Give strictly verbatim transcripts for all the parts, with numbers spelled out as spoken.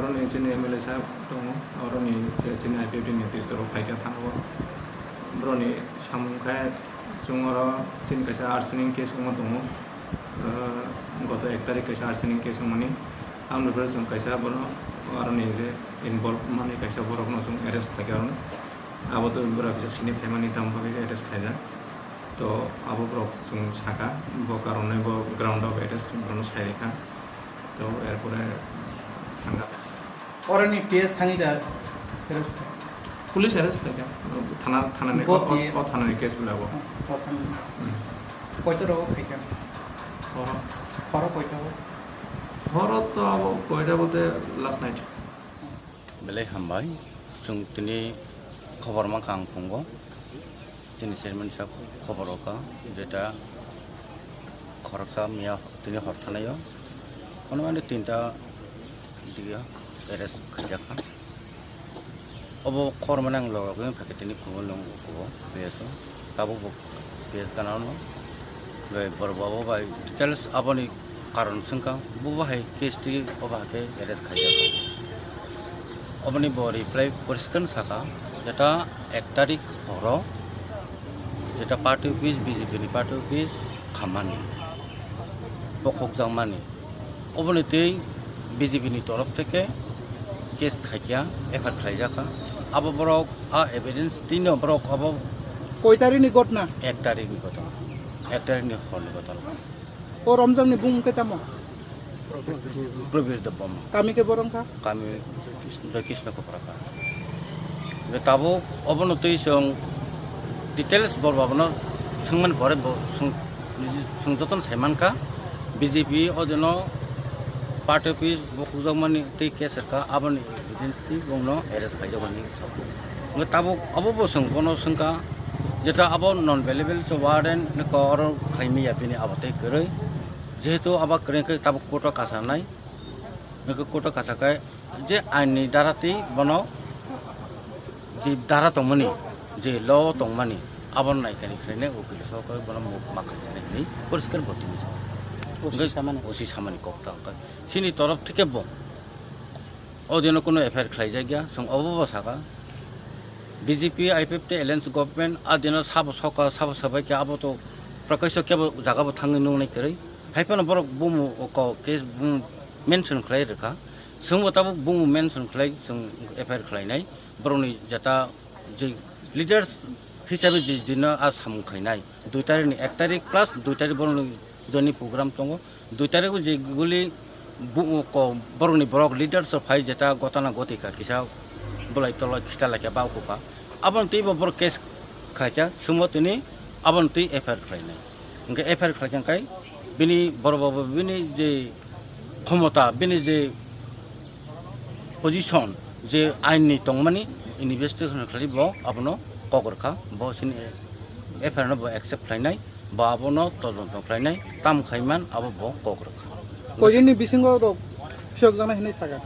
Oroni chini M L A sahab tongo, oroni je chini I P F T ni netrito rok phaikha thana o. Boroni samung khe chwng oro chini kaisa arsening case wngma tongo. Ah, goto ek tarik kaisa arsening case wngmani. Amoni pore chwng kaisa bono oroni je involve mani kaisa borokno chwng arrest khlaikha oroni. Abo to bura kisa sini phaimani tamo bagwi arrest khlaijak. To abo borok chwng saka, bo karonwi bo ground of arrest bono sai rikha. To erpore thangkha. Oroni P S thangwi da arrest? Police arrest khlaikha. Thana, thanani, Bo o, o, P S. O thanani case bwle abo. O thana. Hmm. Koito rogo khaikha? Horo. Horo koito? Horo to abo koita bote last night. Belai hambai, chwng tini khobor mankha ang phungo. Tini chairman sahab khobor rokha, jeta khoroksa miya tini hor thanaio. Ono ani tinta diya arrest khaijakha. Obo khor mane ang logo khe phakhe tini khobor nung kubo P S o. Tabuk bo P S gana ono. Bai borok abo bai details aboni karon swngkha, bo bahai case twi obo hakhe arrest khaijak. Oboni bo reply poriskar saka, jeta ek tarik horo, jeta party office, B J P ni party office khammani, bokhokjakmani. Oboni twi B J P ni torof theke case khaikya, F I R khlaijakha. Abo borok a evidence tino borok abo Koi tarikni ghotna? Ek tarikni ghotna, ek tarikni horni ghotna. O romjakni bumung khe tamo? Probir Debbarma. Kami khe borok wngkha? Kami Joy Krishna Kopraka. Be tabuk obono twi chwng details bor babono swngmani pore bo swng, swng jotono sai mankha. B J P o dino party office bo khukjakmani tei case rwkha, aboni evidence twi bongno arrest khaijak hwnwi sago. Hwnkhe tabuk obo bo chwng bono swngkha, jeta abo non bailable se warrant ni kok oro khlaimaya bini abo tei kwrwi. Jehetu abo kwrwi khe tabuk court o kasanai, hwnkhe court o kasakhai je ain ni dara twi bono je dara tongmani, je law tongmani, abo naikani khlainai ukil sokoi bono muk ma khasinai hinwi poriskar bo tini sa. O C samani. O C samani kok ta wngkha. Chini torof theke bo o dino kuno F I R khlaijakya, chwng obo bo saka. B J P, I P F T alliance government a dino sabo soka, sabo sabai khe abo to prakasho kebo jaga bo thangwi nungnai kwrwi. Hai phano borok bumu o ko case bumu mention khlai rwkha. Chwngbo tabuk bumu mention khlai chwng F I R khlainai. Borokni jeta je leaders hisabe je dino a samung khainai. Dui tarikni ek tarik plus dui tarik borokni joining program tongo. Dui tarik o je guli bu-, ko-, borokni borok leaders rok phai jeta gotana goti kha kisa bolai tolai khita laikha ba ukukha. Aboni twi bo borok case khaikha, chwngbo tini aboni twi F I R khlainai. Hwnkhe F I R khlaikha khe bini borok bo bini je khomota, bini je position, je ain ni tongmani investigation khlai bo abono kok rwkha, bo chini F I R no bo accept khlainai, bo abono todonto khlainai, tam khaiman abo bo kok rwkha. Koini bisingo rok phiyokjaknai hinwi sakha?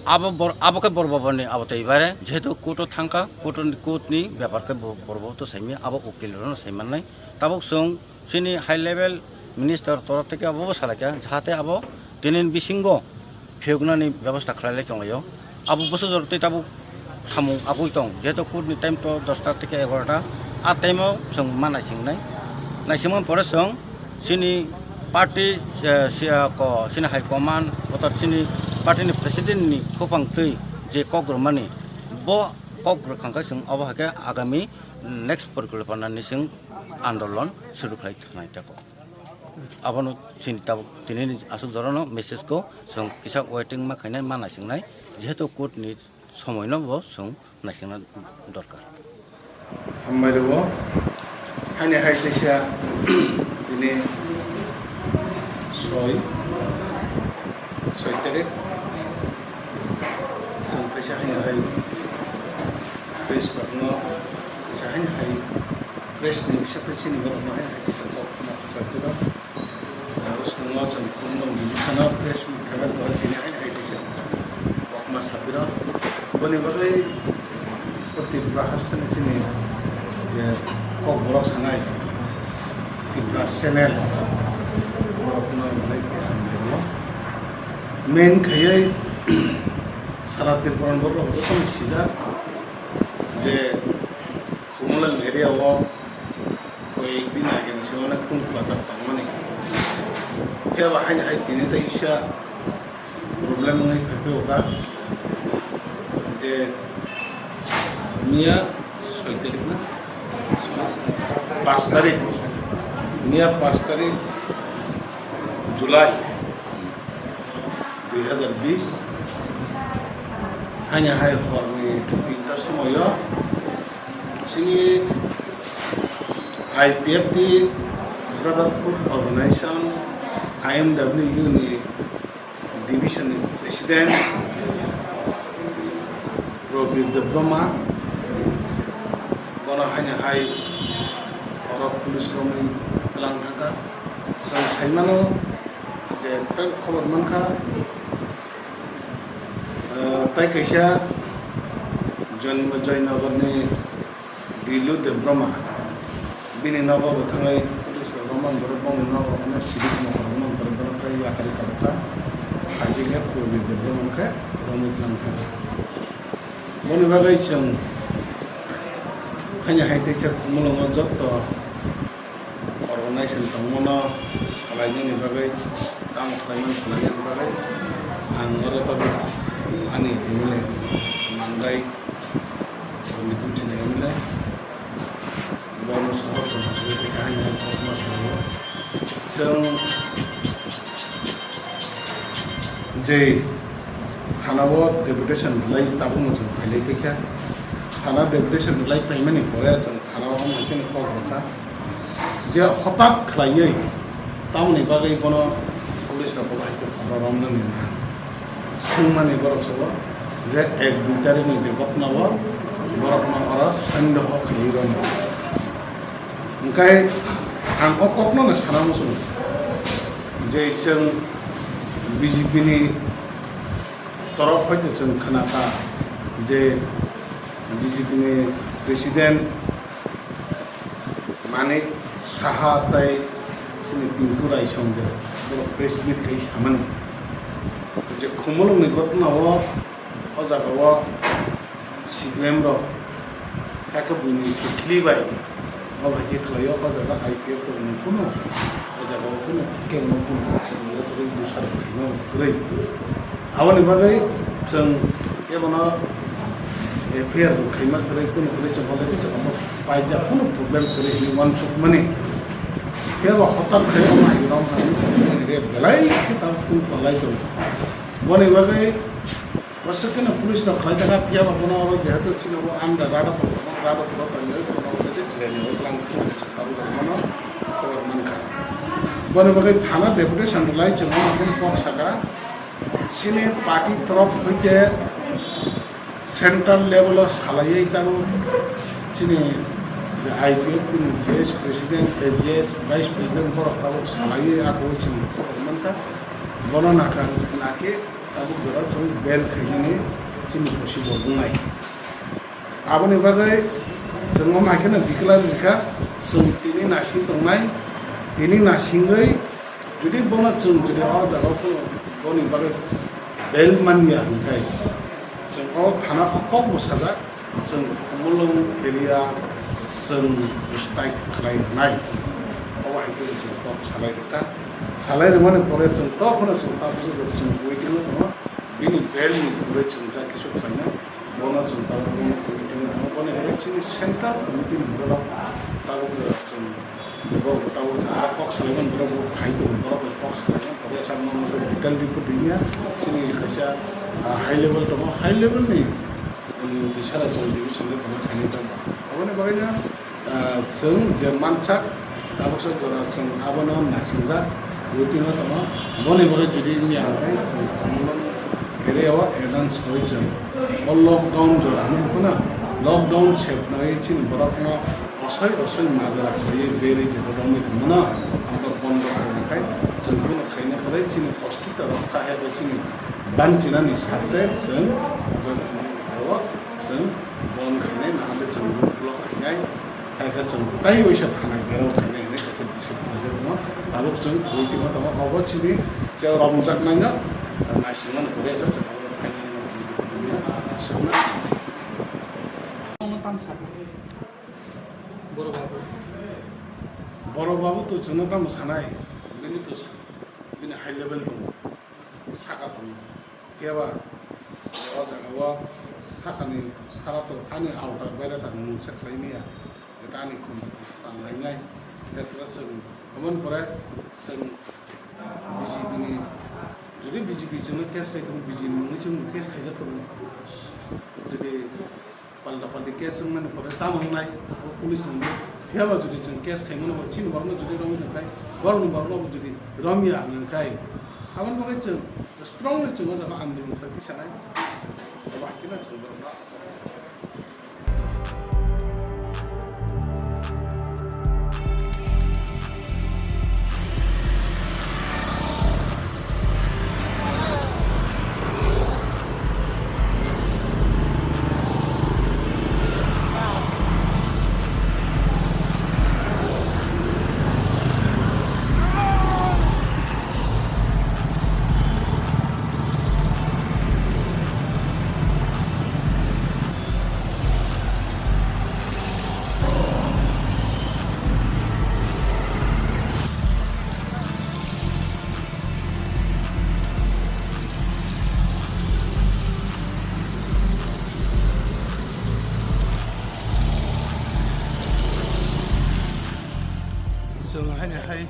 Abo bor-, abo khe borok boboni abo tei bare, jehetu court o thangkha, court ni, court ni bepar khe bo-, borok bo to saimya, abo ukil rokno saimannai. Tabuk chwng chini high level minister torof theke abo bo salaikha, jahate abo tini bisingo phiyoknani bebosta khlailai tonglaio. Abo bwsajor tei tabuk samung agui tong, jehetu court ni time to dosta theke egarota, a time o chwng ma naisingnai. Naisingmani pore chwng chini party, eh, si-, ah, ko, chini high command, orthat chini party ni president ni khopang twi je kok rwmani, bo kok rwkhang khe chwng abo hai khe agami next porikolpona ni chwng andolon suru khlai thanai tako. Abono chini tabuk tini ni aswk jorano message ko chwng kisa waiting ma khainai ma naisingnai, jehetu court ni somoi no bo chwng naisingna dorkar. Hambai rwo, haini hai teisa tini soi, soi tarik chwng teisa haini hai press rokno, teisa haini hai press ni bisingtwi chini borokno haini hai teisa kok ma kwchak phiro. Abo swngno chwng khumno division-o press meet khabar bo tini hai hai teisa kokma sapiro. Boni bagwi o Tripura hasteni chini je kokborok sanai Tripura channel borokno belai khe hamlaio. Main khaiwi Sara Tripura ni borok rok joto no sijak je Khumulwng area o koi ek din age ni simi onek tungkhlajak tongmani. Phiya ba haini hai tini tei kisa problem wngwi phai phai o kha je miya soi tarik na? Panch tarik. Miya panch tarik July dui hazar bish. Haini hai horni tinta somoyo chini I P F T Brotherhood Organization, I M W ni division ni president Prabir Debbarma, bono haini hai oro police romwi tlang thangkha. Chwng saimano je tei khobor mankha, ah, tei kaisa Joy-, Joynagar ni Dilu Debbarma, bini nogo bo thangwi police rok romani borok bongni nogo hwnwi sidik mohor romani borok bono tei yakarwi tabukha. Haikhe khe Prabir Debbarma khe romwi tlang thangkha. Boni bagwi chwng haini hai teisa Khumulwngo joto organization tongmano salainani bagwi, tamo khlaimani salainani bagwi ang oro tabuk ani M L A Mandai Meeting sini M L A, bono sohor chwng hasugwi tei kaham hai kokma salaio. Chwng je thana o deputation rwlai tabukno chwng phailai paikha. Thana deputation rwlai paimani pore chwng thana o wngkha kok rwkha. Je hotak khlaiwi tamoni bagwi bono police rok bo hai khe khobor romnani na swngmani borok sabo je ek dui tarikni je ghotna o borokno oro sandeho khlaiwi rwno. Hwnkhe ang o kokno no sana muchungo je chwng B J P ni torof hoite chwng khnakha je B J P ni president Manik Saha tei chini Tinku Raisong je borok press meet khai samani je Khumulwngni ghotna o, o jaga o C P M rok kha khe buini kiphilwi bai o bai khe khlai o, o jaga I P F rok ni kunu o jaga o kunu kebo kunu busa rok khaima kwrwi. Aboni bagwi chwng kebono F I R bo khaima kwrwi, kunu kwrwi chwng already chwng paijak, kunu problem kwrwi hinwi uansukmani. Kebo hotar khai omo hai rom hai belai khe tamo phone khlai tongo. Boni bagwi aswk kheno police rok khlai thangkha, phiya ba bono oro jehetu chini bo under rada photo, rada photo tongwi bono already jail o tlang thangwi chwng tabuk tabuk mano khobor mankha. Boni bagwi thana deputation rwlai chwng omo khe kok saka. Chini party torof hoite central level o salaiwi tabuk chini I P F T ni G S president, G S vice president borok tabuk salaiwi akhoi chwng mankha. Bono nakha nakhe tabuk jora chwng bail khainani chini possible wngnai. Aboni bagwi chwng omo hai kheno declare wngkha, chwng tini nasing tongnai, tini nasingwi jodi bono chwng jodi o jaga o boni bagwi bail manya hwnkhe chwng o thana o kok bwsajak, chwng Khumulwng area chwng strike khlai rwnai. Obo hai khe chwng kok salai rwkha, salai rwmani pore chwng tokphano chwng tabuk chwng waiting o tongo, bini bail ni pore chwng ja kisu khlainai. Bono chwng tabuk bono committee ni tongo, bono hai chini central committee ni borok tabuk chwng borok tabuk aro kok salaimani borok bo phai tongo, borok bai kok salaimani pore sa mano detail report ringya chini kaisa, ah, high level tongo, high level ni, um, bisara chwng division le tongo khaini tongo. Aboni bagwi no Ah, chwng je mansak, tabuksa jora chwng abono naisingjak, waiting o tongo. Boni bagwi jodi wngya hwnkhe chwng Khumulwng area o announce khlai chwng o lockdown jora hinwi phano lockdown se phnai chini borokno osoi osoi majra khlaiwi berwi je romwi thangmano abo bondo khainai khai chwng bono khaina kwrwi chini hospital rok kahai bai chini banchinani sakte chwng jora o chwng bon khainai nahale chwng block khainai. Hai khe chwng tai waisa thana gherao khainai hinwi kaisa bising khlaijak no. Tabuk chwng waiting o tongo, obo chini je romjaknaino naisingmani kwrwi asa chwng abo khainani Boro babu. Boro babu to chwngno tamo sanai. Bini to s-, bini high level tongo. Saka tongo. Keba o jaga o sakani sara to ani outer baire ta mungsa khlai maya. Eta ani khum tang lainai. Eta chwng, aboni pore chwng B J P ni, jodi B J P chwngno case khai tongo, B J P ni mungwi chwng case khaijak tongo. Jodi palta palti case wngmani pore tamo wngnai, police wngwi. Phiyaba jodi chwng case khaimano bo chini borokno jodi romwi thangkhai, borokni borokno bo jodi romya wngkha, aboni bagwi chwng strongly chwng o jaga andolon khlai tisanai. Abo hai kheno chwng borokno Chwng haino hai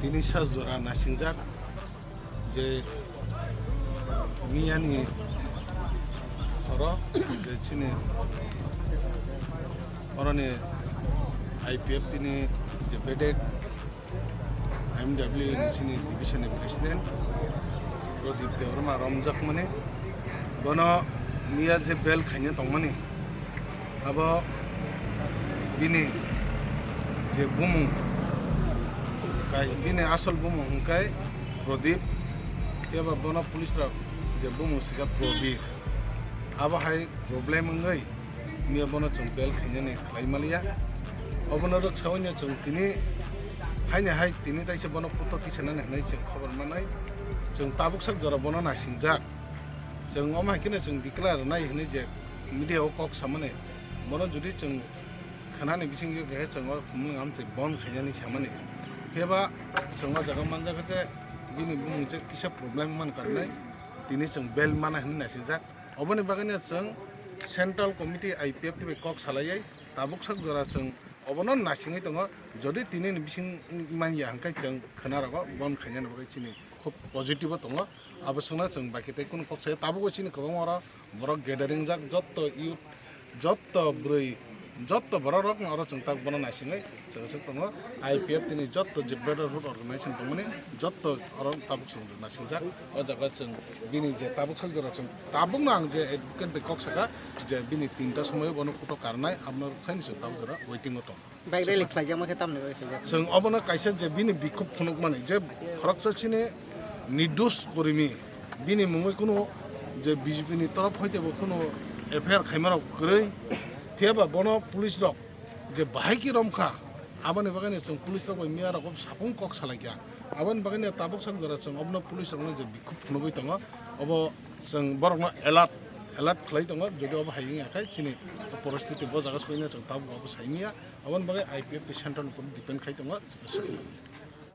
tini sa jora nasingjak je miyani oro je chini oroni I P F T ni je bedded M W ni chini division ni president Pradip Debbarma romjakmani, bono miya je bail khaina tongmani, abo bini je bumung, kai bini asol bumung hwnkhe Pradip, kebo bono police rok je bumung sika Probir, abo hai problem wngwi miya bono chwng bail khainani khlai maliya. Obono rwksaui no chwng tini haino hai tini taisa bono puto tisanani hwnwi chwng khobor manai. Chwng tabuk sak jora bono naisingjak. Chwng omo hai kheno chwng declare rwnai hwnwi je media o kok samani. Bono jodi chwng khwnani bisingtwi khe chwng o khumulwng amtwi bon khainani samani. Phiya ba chwng o jaga manjak khe je bini bumung je kisa problem man karnai tini chwng bail mana hwnwi naisingjak. Oboni bagwino chwng Central Committee I P F T bai kok salaiwi tabuk sak jora chwng obono naisingwi tongo. Jodi tini ni bising manya hwnkhe chwng khwnarogo bon khainani bagwi chini khub positive o tongo. Abo swngno chwng bai khe tei kunu kok saya tabuk o chini kwbangma oro borok gathering jak, jotto youth, jotto bwrwi, jotto borok rok no oro chwng tak bono naisingwi chwng swk tongo. I P F T ni jotto je brotherhood organization tongmani jotto oro tabuk chwng naisingjak. O jaga chwng bini je tabuk sak jora chwng tabuk no ang je advocate bai kok saka je bini tinta somoi bono kuto karnai abono rwkhaini chwng tabuk jora waiting o tong. Bike rally khlaijak ma khe tamni bai khlaijak. Chwng obono kaisa je bini bikhuk phunukmani je khoroksa chini nirdosh kurimi bini mungwi kunu je B J P ni torof hoite bo kunu F I R khaimarok kwrwi. Phiya ba bono police rok je bahai khe romkha, aboni bagwino chwng police rok bai miya rok sapung kok salaikha. Aboni bagwino tabuk sak jora chwng obono police rokno je bikhuk phunugwi tongo, obo chwng borokno alert, alert khlai tongo. Jodi obo hai wngya khe chini poristiti bo jaga soina chwng tabuk obo saimanya. Aboni bagwi I P F T center ni depend khai tongo.